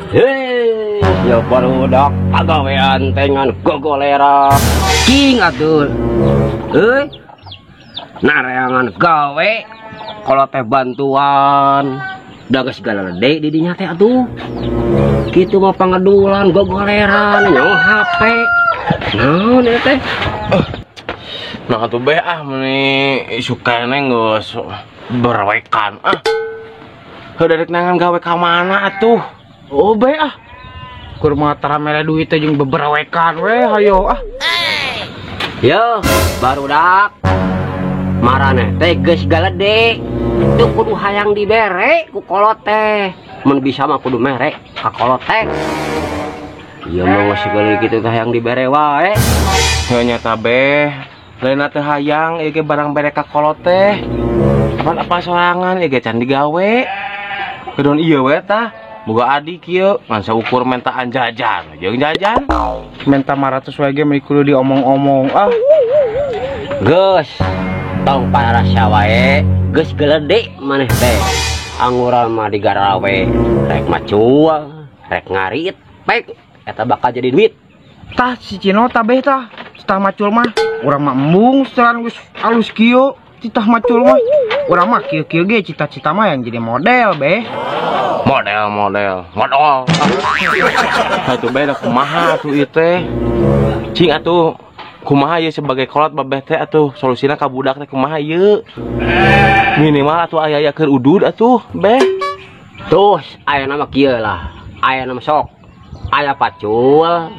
Hei, ya barudak pagawean teh ngan gogolera. Cing atuh. Euy. Nareangan gawe kalau teh bantuan. Da geus galede di dinya teh atuh. Kitu mah pangedulan gogoleran nyaho HP. Naon ieu teh? Nah atuh beh ah meni isuk keneh geus berwekan ah. Heuh darek nangan gawe ka mana atuh? Oh beh ah. Kur mah tara mere duit teh jeung beberawekan we hayo ah. Yo, barudak. Maraneh teh geus galede. Teu kudu hayang dibere ku kolot teh. Mun bisa mah kudu mere ka kolot teh. Ieu mah geus geulis kitu teh hayang dibere wae. Heuh nyata beh. Lain teh hayang ieu ge barang bere ka kolot teh. Apan apa sorangan ieu ge can digawe. Kedon ieu we tah. Boga adik kieu ngan saukur mentaan jajan jeung jajan. Menta 500 wae ge meni kudu diomong-omong ah. Geus tong parasa wae geus gelede maneh teh. Anguran mah digarawe rek macul, rek ngarit, pek eta bakal jadi duit. Tah si Cino tabeh tah, tah macul mah urang mah embung setelan geus alus kieu, titah macul mah. Urang mah kieu-kieu ge cita-cita mah yang jadi model beh. Model, modal. Atuh beh da kumaha atuh ieu teh. Cing atuh kumaha ieu sebagai kolot babeh teh atuh solusina ka budak teh kumaha ieu. Minimal atuh aya-aya keur udud atuh beh. Tuh aya nama kieu lah. Aya nama sok. Aya pacul.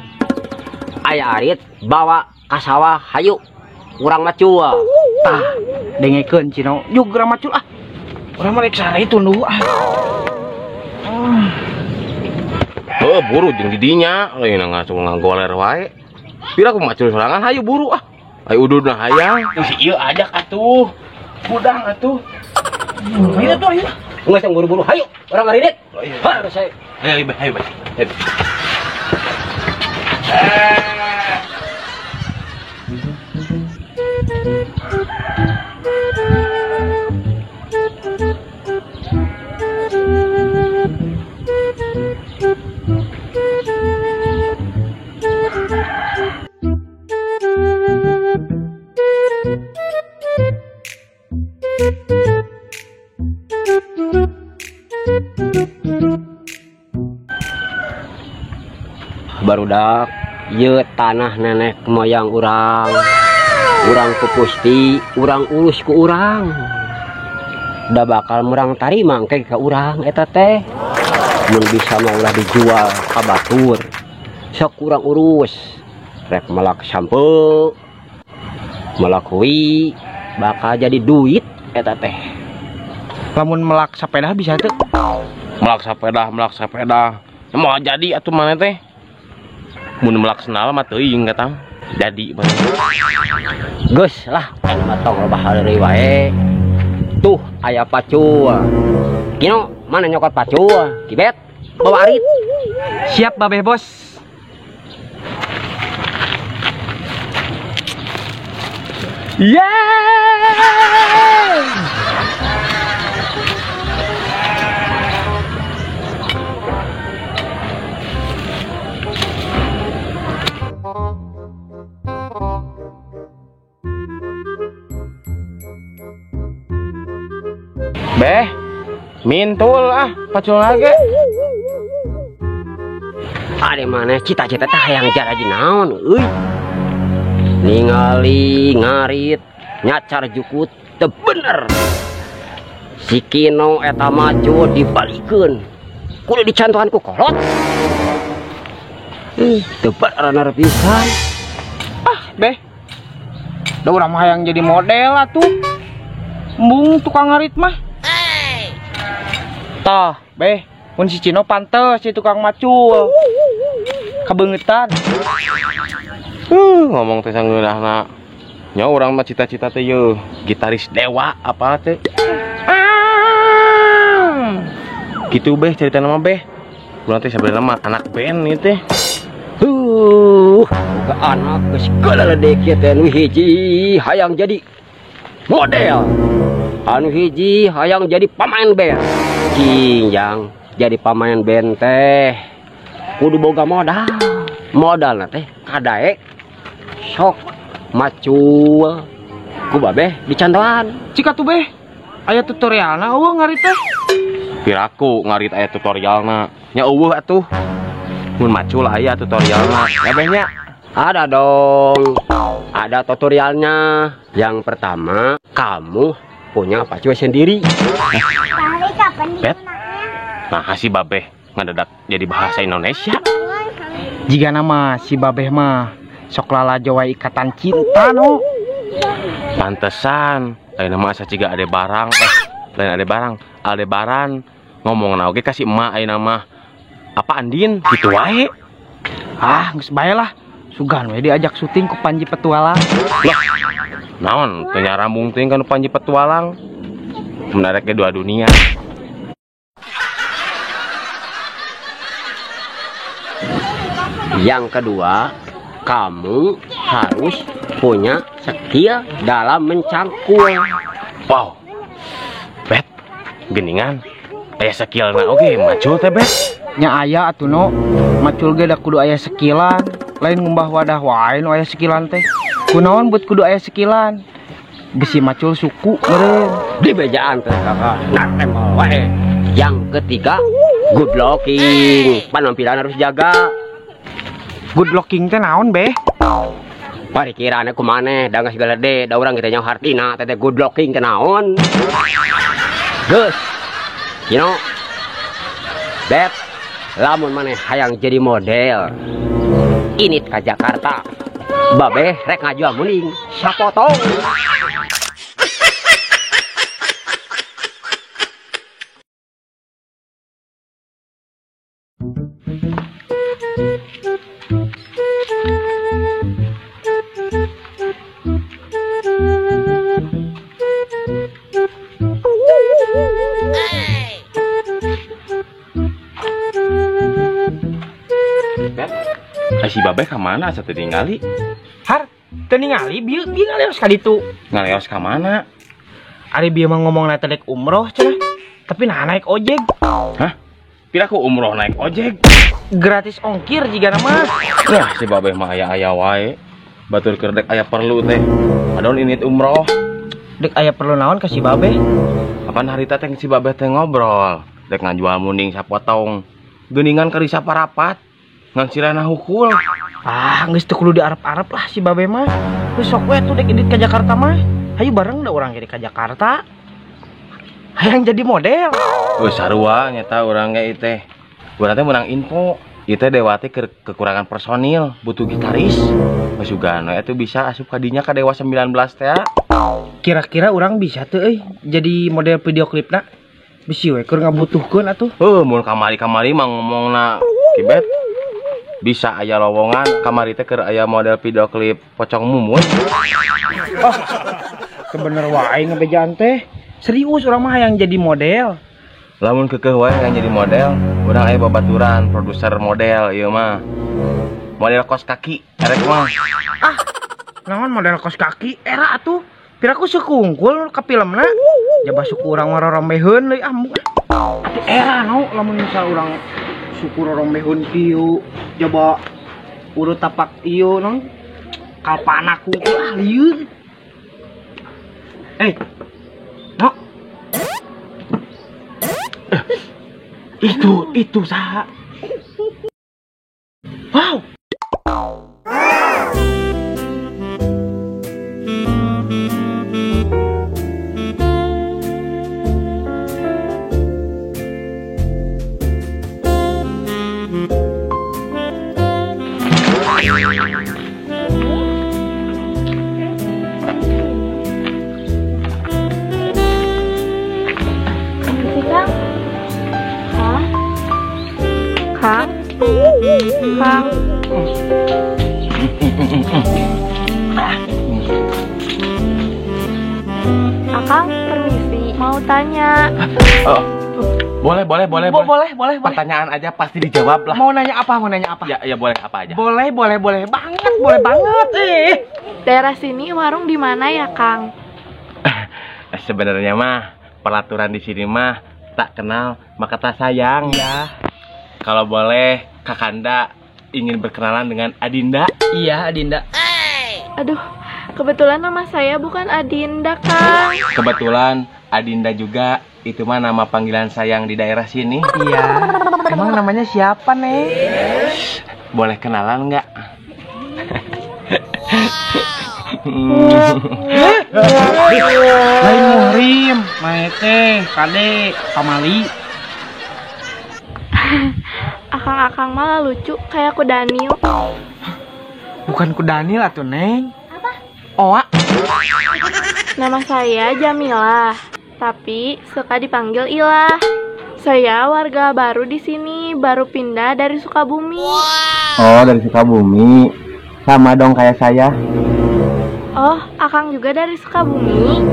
Aya arit bawa ka sawah hayu. Urang macul. Tah dengekeun Cino jug urang macul ah. Urang mah rek sare tunduh ah. Oh, buru jeung di dinya, lain ngacung ngagoler wae. Pira ku macul sorangan hayu buru ah. Hayu ududna hayang. Si ieu ajak atuh. Budang atuh. Ayo atuh ayo. Geus tong buru-buru hayu, urang ngaridit. Harus saya. Ayo ayo ayo. Barudak ieu tanah nenek moyang urang. Urang ku pusti, urang urus ku urang. Da bakal murang tarima engke ka urang eta teh. Mun bisa mah ulah dijual ka batur. Sok urang urus. Rek melak sampo, melak hui, bakal jadi duit eta teh. Lamun melak sepeda bisa teu? Melak sepeda, Mau jadi atuh mana teh? Mun melak sendal mah teuing katang. Jadi mana? Geus lah, anu mah tong loba heureuy wae. Tuh aya pacul. Kino mana nyokot pacul? Kibet bawa arit. Siap babeh bos. Yeay! Beh, mintul ah, pacul lagi. Ada mana cita-cita teh hayang jaraji naon euy. Ningali ngarit nyacar jukut teu bener. Si Kino eta maju dibalikeun. Kudu dicantuhan ku kolot. Teu bener pisan. Ah, beh. Da urang mah hayang jadi model atuh. Embung tukang ngarit mah. Tah, beh, mun si Cino pantes si tukang macul. Kabeungetan. Ngomong teh sangeunahna. Nya urang mah cita-cita teh yeuh, gitaris dewa apa teh. Gitu beh ceritana mah beh. Urang teh sabenerna mah anak band ieu teh. Boga anak geus galede kieu teh nu hiji hayang jadi model. Anu hiji hayang jadi pemain band. Cing jang jadi pemain band teh. Kudu boga modal. Modalna teh kadaek sok macul ku babeh dicantohan. Cik atuh beh. Aya tutorialna eueuh ngarit teh. Piraku ngarit aya tutorialna. Nya eueuh atuh. Mun macul aya tutorialna. Ya beh nya. Ada dong. Ada tutorialnya. Yang pertama, kamu punya pacul sendiri. Bet. Nah, si babeh ngadadak jadi bahasa Indonesia. Jika nama si babeh mah sok lalajo wae ikatan cinta no. Pantesan, lain mah asa ciga ade barang, lain ade barang, Aldebaran ngomongna oge ka si emak ayeuna mah. Apa Andin gitu wae. Ah, geus bae lah. Sugan we diajak syuting ku Panji Petualang. Lah, naon teu nyarambung teuing kana Panji Petualang. Menarik ke dua dunia. Yang kedua, kamu harus punya skill dalam mencangkul. Wow. Bet, geningan. Aya skillna oge macul teh bet. Nya aya atuh no. Macul ge da kudu aya skillan. Lain ngumbah wadah wae nu aya skilan teh. Kunaon buat kudu aya skilan? Bisi macul suku meureun. Di bejaan teh kakak. Nah, tembal wae. Yang ketiga, good looking. Penampilan harus jaga. Good looking teh naon beh? Parikirana kumaneh, da geus galede, da urang kita nyaho hartina teh good looking teh naon. Geus. Cino. Bet, lamun maneh hayang jadi model. Init ka Jakarta. Babeh rek ngajual munding sapotong. Si babeh ka mana asa teu ningali? Har, teu ningali bieu bieu ngaleos ka ditu. Ngaleos ka mana? Ari bieu mah ngomongna teh dek umroh cenah. Tapi nah naik ojek. Hah? Piraku umroh naik ojek? Gratis ongkir jigana mah. Wah, si babeh mah aya-aya wae. Batur keur dek aya perlu teh. Adon init umroh. Dek aya perlu naon ka si babeh? Kapan harita teh si babeh teh ngobrol? Dek ngajual munding sapotong. Geuningan keur disaparapat. Ngan sirana hukul. Ah, geus teu kudu diarep-arep lah si babe mah. Geus sok we atuh dek indit ka Jakarta mah. Hayu bareng da urang ge ka Jakarta. Hayang jadi model. Oh, sarua nyata urang ge teh. Urang teh meunang info. Ieu teh Dewa teh kekurangan personil, butuh gitaris. Masugano atuh bisa asup ka dinya ka Dewa 19 teh. Kira-kira urang bisa teu euy jadi model video klipna? Bisi we keur ngabutuhkeun atuh. Heuh, mun kamari-kamari mah ngomongna kibet. Bisa aya lowongan kamari teh keur aya model video klip pocong mumun. Oh, sebener wae ngebejaan teh. Serius urang mah hayang jadi model. Lamun keukeuh wae hayang jadi model, urang aya babaturan produser model ieu mah. Model kos kaki erek mah. Ah, naon model kos kaki era atuh. Piraku sekungkul ka filmna. Jaba suku urang mah rorombeheun deui ah. Atuh era no lamun misal urang suku rorombeheun kieu coba urut tapak ieu non kalpana kungkul ah lieur. No. Itu saha? Wow. Kang, Kang, Akang, permisi, mau tanya. Oh, boleh. Boleh. Pertanyaan aja pasti dijawab lah. Mau nanya apa? Ya, boleh apa aja. Boleh banget, boleh banget. Daerah sini warung di mana ya, Kang? Sebenarnya mah peraturan di sini mah tak kenal maka tak sayang. Ya. Kalau boleh Kakanda ingin berkenalan dengan Adinda. Iya, Adinda. Aduh, kebetulan nama saya bukan Adinda, Kang. Kebetulan Adinda juga itu mah nama panggilan sayang di daerah sini. Iya. Emang namanya siapa, Neng? Boleh kenalan nggak? Lain muhrim, maete, kade, pamali. Akang-akang malah lucu kayak ku Daniel. Bukan ku Daniel atuh, Neng. Apa? Oa. Nama saya Jamilah, tapi suka dipanggil Ilah. Saya warga baru di sini, baru pindah dari Sukabumi. Oh, dari Sukabumi. Sama dong kayak saya. Oh, Akang juga dari Sukabumi?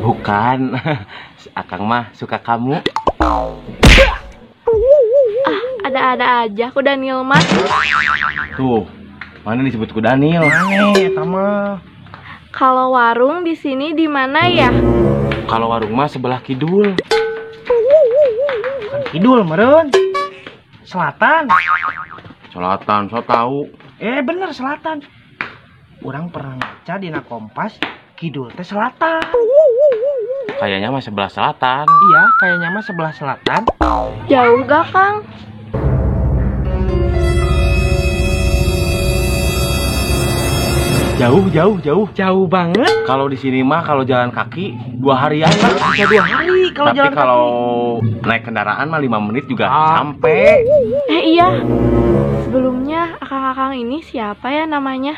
Bukan. Akang mah suka kamu. Ah, ada-ada aja ku Daniel mah. Tuh, mana disebut ku Daniel? Aneh, eta mah. Kalau warung di sini di mana ya? Kalau warung mah sebelah kidul. Bukan kidul, meureun. Selatan. Selatan, so tahu. Bener selatan. Urang pernah ngaca dina Kompas, kidul teh selatan. Kayaknya mah sebelah selatan. Iya, kayaknya mah sebelah selatan. Jauh gak, Kang? Jauh, jauh, jauh. Jauh banget. Kalau di sini mah kalau jalan kaki 2 harian lah. Bisa 2 hari kalau Tapi jalan kalau naik kendaraan mah 5 menit juga sampai. Iya. Sebelumnya akang-akang ini siapa ya namanya?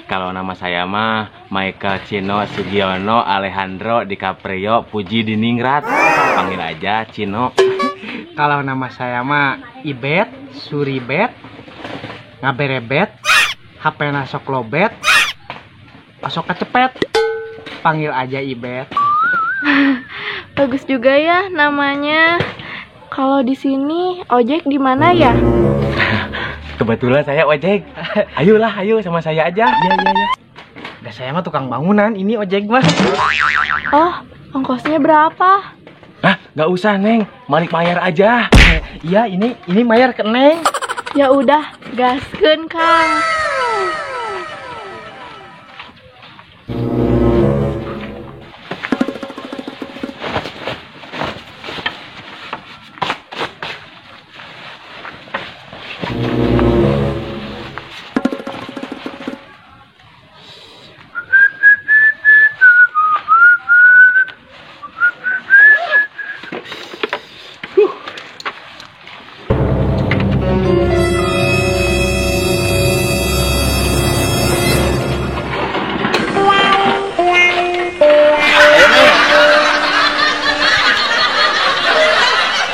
Kalau nama saya mah Michael Cino Sugiono Alejandro DiCaprio Puji Diningrat. Panggil aja Cino. Kalau nama saya mah Ibet, Suribet, Ngaberebet, HP nasok lobet, pasok kecepet. Panggil aja Ibet. Bagus juga ya namanya. Kalau di sini ojek di mana ya? Kebetulan saya ojek. Ayolah, ayo sama saya aja. Iya, iya, iya. Udah saya mah tukang bangunan, ini ojek mah. Oh, ongkosnya berapa? Hah, nggak usah, Neng. Malik bayar aja. Iya, ini bayar ke Neng. Ya udah, gaskeun, Kang.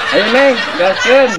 Ayo, Neng, gaskeun.